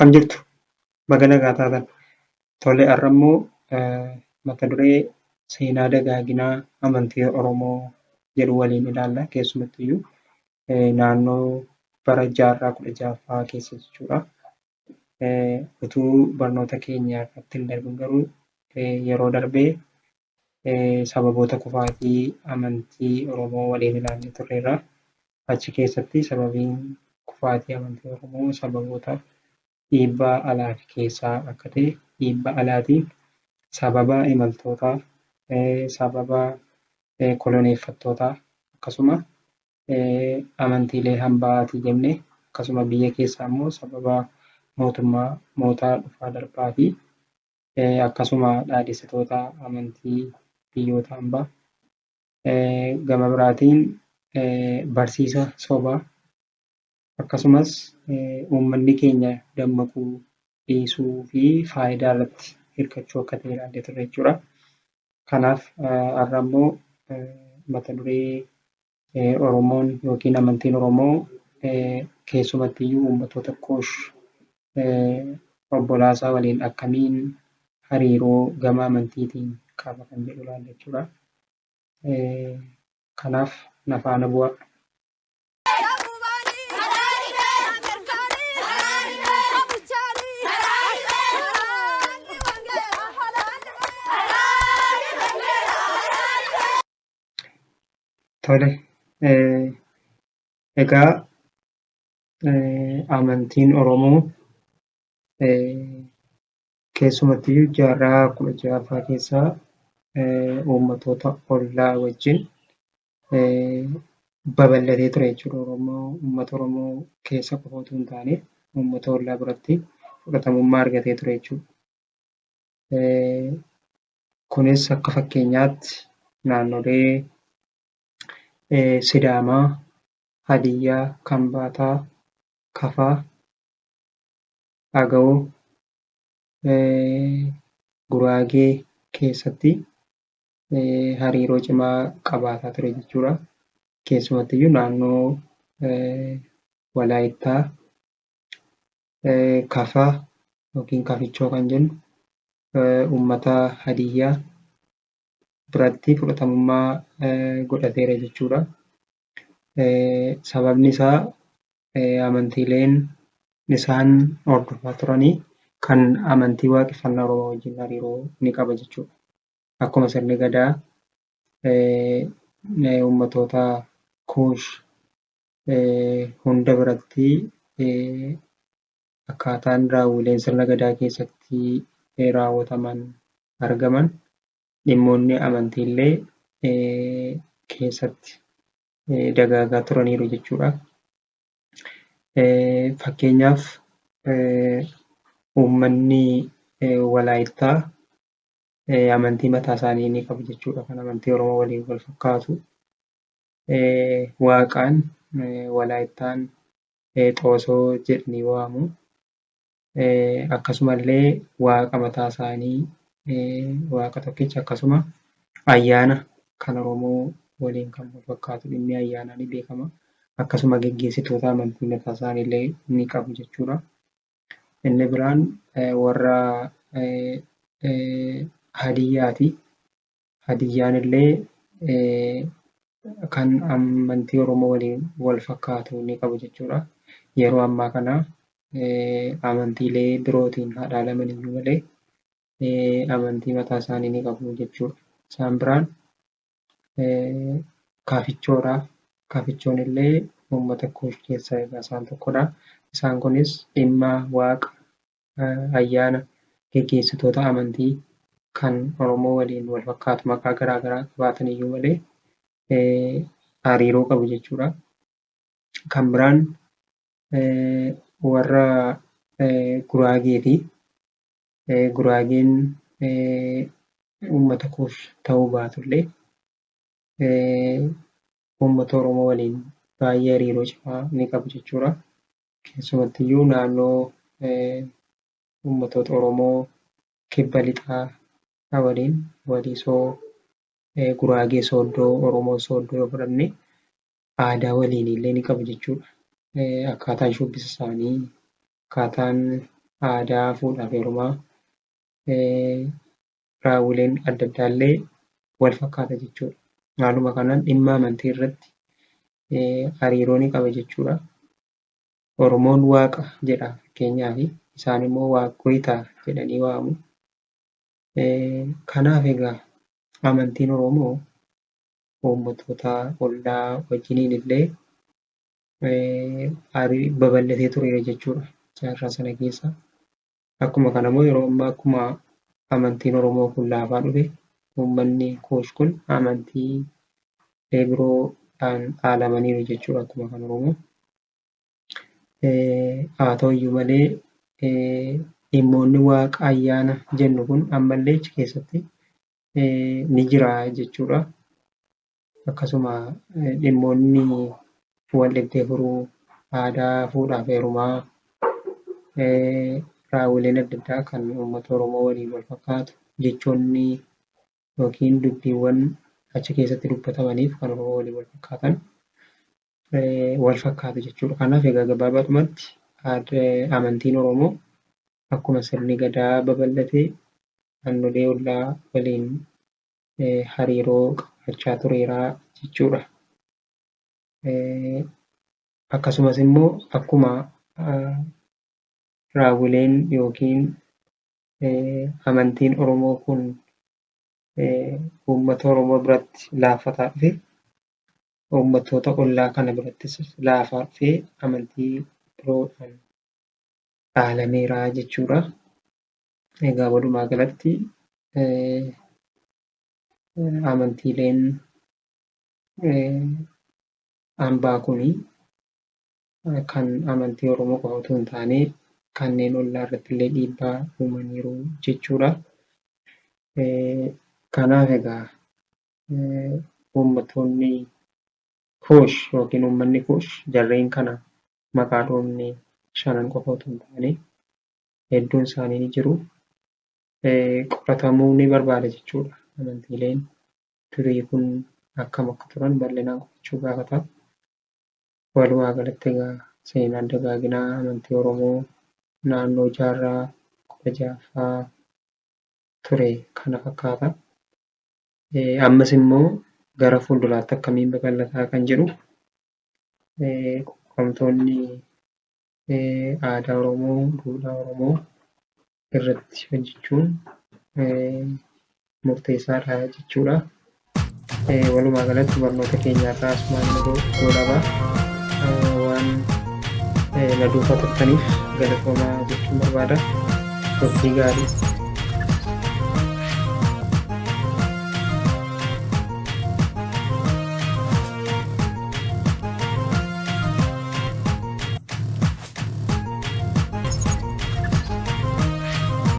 Akkam jirtu? Baga nagaa taatan. Tole har'a immoo mata duree seenaa dagaaginaa amantii Oromoo jedhu waliin ilaalla. Keessumattuyyuu naannoo bara jaarraa 16ffaa keessa jechuudha. Utuu barnoota keenya irratti hin darbin garuu yeroo darbee sababoota kufaatii amantii Oromoo waliin ilaallee turreerra. Achi keessatti sababiin kufaatii amantii Oromoo sababoota dhiibbaa alaa fi keessaa akka ta'e, dhiibbaa alaatiin sababa imaltootaa, sababa koloneeffattootaa akkasuma amantiilee hambaatii jennee akkasuma biyya keessaa immoo sababa mootummaa mootaa dhufaa darbaa fi akkasuma dhaadhessitoota amantii biyyoota hambaa gama biraatiin barsiisa sobaa akkasumas uummanni keenya dammaquu dhiisuu fi faayidaa irratti hirkachuu akka ta'e ilaallee turre jechuudha. Kanaaf har'a immoo mata duree Oromoon yookiin amantiin Oromoo keessumattiyyuu uummattoota Kuush obbolaasaa waliin akkamiin hariiroo gama amantiitiin qaba kan jedhu ilaalla jechuudha. Kanaaf na faana bu'aa. Tole, egaa amantiin Oromoo keessumattiyyuu jaarraa 16ffaa keessa uummattoota ollaa wajjin babal'atee ture jechuudha. Oromoo uummata Oromoo keessa qofa utuu hin taane uummata ollaa biratti fudhatamummaa argatee ture jechuudha. Kunis akka fakkeenyaatti naannolee Sidaamaa, Hadiyyaa, Kambaataa, Kafaa, Agawoo, Guraagee keessatti hariiroo cimaa qabaataa ture jechuudha. Keessumattiyyuu naannoo Walaayittaa, Kafaa yookiin Kafichoo kan jennu uummata Hadiyyaa biratti fudhatamummaa godhateera jechuudha. Sababni isaa amantiileen isaan hordofaa turanii kan amantii waaqeffannaa Oromoo wajjin hariiroo ni qaba jechuudha. Akkuma sirni Gadaa uummatoota Kuush hunda biratti akkaataan raawwileen sirna Gadaa keessatti raawwataman argaman dhimmoonni amantiillee keessatti dagaagaa turaniiru jechuudha. Fakkeenyaaf uummanni Walaayittaa amantii mataa isaanii ni qabu jechuudha. Kan amantii Oromoo waliin wal fakkaatu. Waaqaan Walaayittaan Xoosoo jedhanii waamu. Akkasumallee waaqa mataa isaanii waaqa tokkicha akkasuma ayyaana kan Oromoo waliin kan wal fakkaatu dhimmi ayyaanaa ni beekama. Akkasuma geggeessitoota amantii mataa isaaniillee ni qabu jechuudha. Inni biraan warra Hadiyyaati. Hadiyyaan illee kan amantii Oromoo waliin wal fakkaatu ni qabu jechuudha. Yeroo ammaa kana amantiilee birootiin haa dhaalaman iyyuu malee amantii mataa isaanii ni qabu jechuudha. Isaan biraan Kaafichoodha. Kaafichoon illee uummata Kuush keessaa isaan tokkodha. Isaan kunis dhimma waaqa ayyaana geggeessitoota amantii kan Oromoo waliin wal fakkaatu maqaa garaa garaa qabaatan iyyuu malee hariiroo qabu jechuudha. Kan biraan warra Guraageeti. Guraageen uummata Kuush ta'uu baatullee uummata Oromoo waliin baay'ee hariiroo cimaa ni qabu jechuudha. Keessumattiyyuu naannoo uummatoota Oromoo kibba lixaa waliin Walisoo, Guraagee Sooddoo, Oromoo Sooddoo yoo fudhanne aadaa waliinillee ni qabu jechuudha. Akkaataan shubbisa isaanii, akkaataan aadaa fuudhaaf heerumaa raawwileen adda addaallee wal fakkaata jechuudha. Haaluma kanaan dhimma amantii irratti hariiroo ni qaba jechuudha. Oromoon Waaqa jedha fakkeenyaaf isaan immoo Waaqoyitaa jedhanii waamu. Kanaaf egaa amantiin Oromoo uummattoota ollaa wajjiniin illee babal'atee tureera jechuudha jaarraa sana keessa. Akkuma kanammoo yeroo ammaa akkuma amantiin Oromoo kun laafaa dhufe uummanni Kuush kun amantiilee biroodhaan dhaalamaniiru jechuudha akkuma kan Oromoo. Haa ta'uyyuu malee dhimmoonni waaqa ayyaana jennu kun ammallee achi keessatti ni jira jechuudha. Akkasuma dhimmoonni wal dhibdee furuu, aadaa fuudhaaf heerumaa, raawwileen adda addaa kan uummata Oromoo waliin wal fakkaatu jechoonni yookiin dubbiiwwan achi keessatti dubbatamaniif kan Oromoo waliin wal fakkaatan wal fakkaatu jechuudha. Kanaaf egaa gabaabaadhumatti amantiin Oromoo akkuma sirni gadaa babal'atee naannolee ollaa waliin hariiroo qabaachaa tureera jechuudha. Akkasumas immoo akkuma raawwileen yookiin amantiin Oromoo kun uummata Oromoo biratti laaffataa dhufe uummattoota ollaa kana birattis laafaa dhufee amantii biroodhaan dhaalameera jechuudha. Egaa walumaa galatti amantiileen hambaa kunii kan amantii Oromoo qofa otoo hin taane kanneen ollaa irratti illee dhiibbaa uumaniiru jechuudha. Kanaaf egaa uummattoonni Kuush yookiin uummanni Kuush jarreen kana maqaa dhoofne shanan qofa otoo hin taane hedduun isaanii ni jiru. Qoratamuu ni barbaada jechuudha. Amantiileen durii kun akkam akka turan bal'inaan qorachuu gaafata. Walumaa galatti egaa seenaan dagaaginaa amantii Oromoo naannoo jaarraa 16ffaa ture kana fakkaata. Ammas immoo gara fuulduraatti akkamiin babal'ataa kan jedhu qoramtoonni aadaa Oromoo, duudhaa Oromoo irratti hojjechuun murteessaadha jechuudha. Walumaa galatti barnoota keenya irraa asumaan goolaba. Waan na duukaa turtaniif galatoomaa jechuun barbaada. Turtii gaarii.